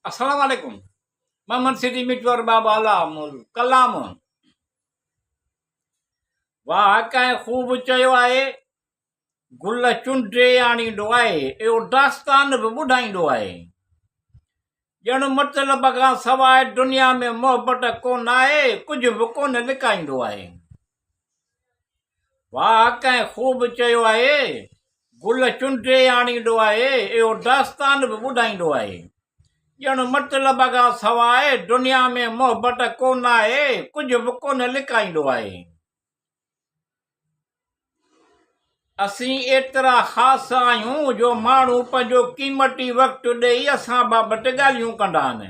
السلام عليڪم محمد سيدي مٽور بابا الله ڪلام واهه ڪنهن خوب چيو آهي گل چونڊي آڻيندو آهي اهو داستان به ٻڌائيندو آهي ڄڻ مطلب کان سواء دنيا ۾ محبت ڪونه آهي ڪجهه به ڪونه لڪائيندو آهي واهه ڪنهن خوب چيو آهي، گل چونڊي آڻيندو آهي، اهو داستان به ٻڌائيندو آهي. ڄڻ مطلب کان سواء دنيا ۾ محبت ڪونه آهي، ڪجهه به ڪونه لڪائيندو آهي. اسين ايترا خاص آهيون جو ماڻهو پنهنجو قيمتي وقت ڏئي اسان بابت ڳالهيون ڪندا آهن.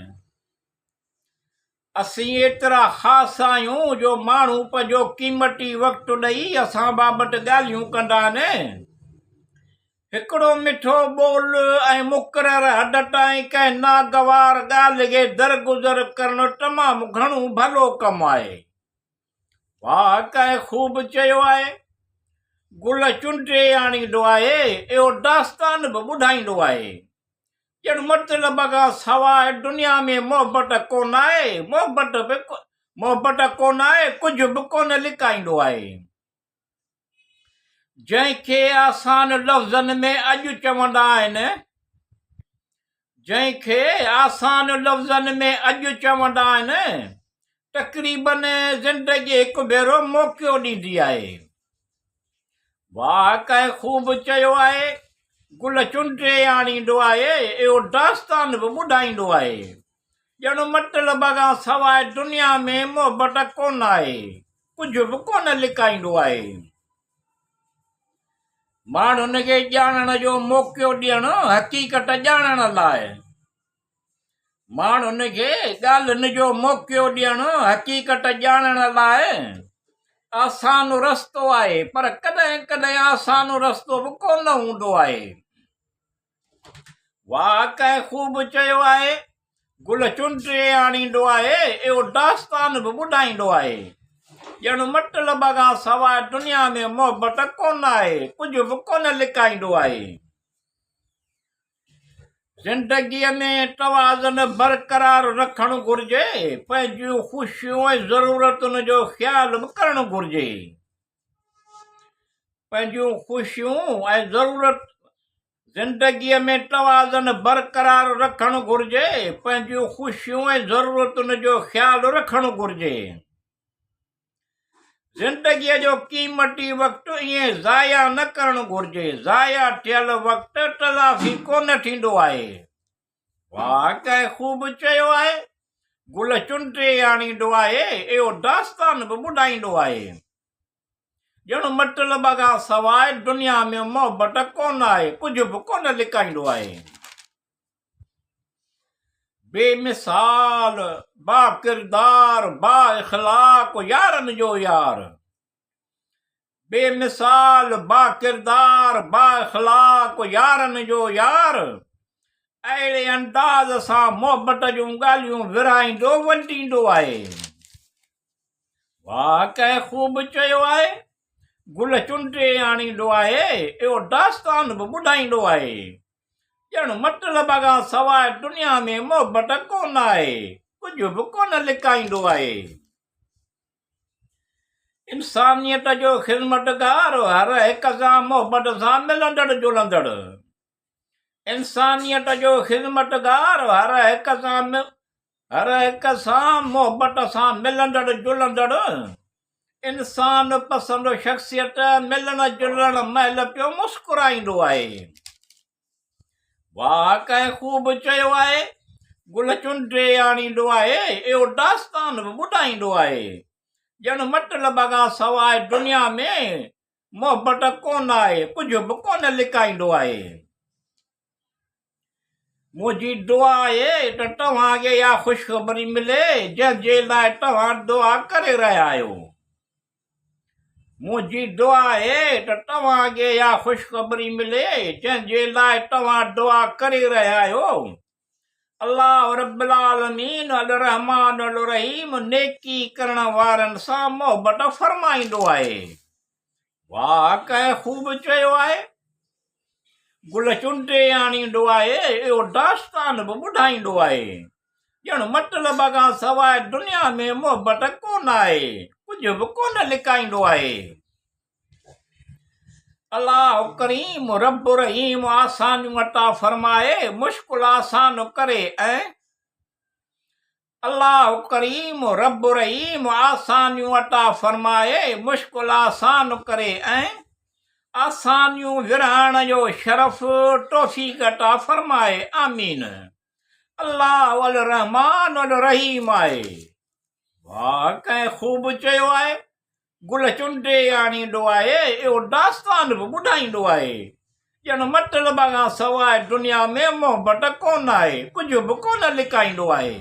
اسين ايترا خاص آهيون جو ماڻهو پنهنجو قيمتي وقت ڏئي اسان بابت ڳالهيون ڪندا آهن. هڪڙو مٺو ٻول ۽ مقرر حد تائين ڪنهن ناگوار ڳالهه کي درگذر ڪرڻ تمام گهڻو ڀلو ڪم آهي. واهه ڪنهن خوب چيو آهي. گل چونڊي آڻيندو آهي، اهو داستان به ٻڌائيندو آهي. ڄڻ مطلب کان سواء دنيا ۾ محبت ڪونه آهي، محبت به محبت ڪونه آهي، ڪجهه به ڪونه لڪائيندو آهي. جنهن کي آسان لفظن ۾ اڄ چوندا آهن، جنهن کي آسان لفظن ۾ اڄ چوندا آهن، تقريبن زندگي هڪ ڀيرو موقعو ڏيندي آهي. واهه ڪنهن خوب چيو آهي، گل چونڊي آڻيندو آهي، اهو داستان به ٻڌائيندو آهي. ڄڻ مطلب کان سواء دنيا ۾ محبت ڪونه آهي، ڪجهه به ڪونه لڪائيندو آهي. ماڻهن کي ڄاڻڻ جو موقعو ڏيڻ حقيقت ڄاڻڻ لاء. ماڻهن کي ڳالهين جو موقعو ڏيڻ حقيقت ڄاڻڻ لاء آسان رستو آهي پر ڪڏهن ڪڏهن آسان رستو به ڪونه هوندو آهي. واهه ڪنهن خوب چيو آهي، گل چونڊي آڻيندو آهي، اهو داستان به ٻڌائيندو آهي. ڄڻ مطلب کان سواء دنيا ۾ محبت ڪونه آهي، ڪجهه به ڪونه لڪائيندو آهي. زندگيء ۾ توازن برقرار رکڻ گهرجي، پنهنجيون خوشيون ۽ ضرورتن جو خيال به ڪرڻ گهرجي. پنهنجيون خوشيون ۽ ضرورت زندگيء ۾ توازن برقرار رکڻ گهرجي، پنهنجيون خوشيون ۽ ضرورتن جو خيال رکڻ گهرجي. زندگيء جو قيمتي وقت ائين ضايع نه ڪرڻ گهرجي. ضايع ٿيل وقت تلافي ڪونه ٿيندو آهي. واهه ڪنهن خوب چيو آهي. گل چونڊي آڻيندو آهي، اهو داستان به ٻڌائيندو آهي. ڄڻ مطلب کان سواء دنيا ۾ محبت ڪونه آهي، ڪجهه به ڪونه لڪائيندو آهي. بي مثال، با ڪردار، با اخلاق يارن جو يار. بي مثال، با ڪردار، با اخلاق يارن جو يار. اهڙي انداز سان محبت جون ڳالهيون ورهائيندو ونڊيندو آهي. واهه ڪنهن خوب چيو آهي، گل چونڊي آڻيندو آهي، اهو داستان به ٻڌائيندو آهي. ڄڻ مطلب کان سواء دنيا ۾ محبت ڪونه آهي، ڪجهه به ڪونه لڪائيندو آهي. انسانيت جو خدمتگار، هر هڪ سان محبت سان ملندڙ جلندڙ. انسانيت جو خدمتگار، هر هڪ سان هر هڪ سان محبت سان ملندڙ جلندڙ. انسان پسند شخصيت ملڻ جلڻ مهل پيو مسڪرائيندو آهي. واهه ڪنهن خوب چيو آهي، گل چونڊي آڻيندو آهي، اهو داستان به ٻڌائيندو آهي. ڄڻ مطلب کان سواء دنيا ۾ محبت ڪونه آهي، ڪجهه به ڪونه لڪائيندو آهي. منهنجي دعا آهي ته توهان کي اها خوشخبري ملي جنهن جي لاء توهان دعا ڪري رهيا آهيو. منهنجي دعا آهي ته توهان کي اها خوشخبري ملي جنهن جي لاء توهان دعا ڪري رهيا آهيو. الله رب العالمين الرحمٰن الرحيم نيڪي ڪرڻ وارن سان محبت فرمائيندو آهي. واهه ڪنهن خوب چيو آهي. گل چونڊي آڻيندو آهي، اهو داستان به ٻڌائيندو آهي. ڄڻ مطلب کان سواء دنيا ۾ محبت ڪونه آهي، ڪجهه به ڪونه لڪائيندو آهي. الله ڪريم رب رحيم آسانيون عطا فرمائي، مشڪل آسان ڪري ۽. الله ڪريم رب رحيم آسانيون عطا فرمائي، مشڪل آسان ڪري ۽ آسانيون ورهائڻ جو شرف توفيق عطا فرمائي آمين الله الرحمٰن الرحيم آهي. واھ ڪنهن خوب چيو آهي گل چونڊي آڻيندو آهي اهو داستان به ٻڌائيندو آهي ڄڻ مطلب کان سواء دنيا ۾ محبت ڪونه آهي ڪجهه به ڪونه لڪائيندو آهي.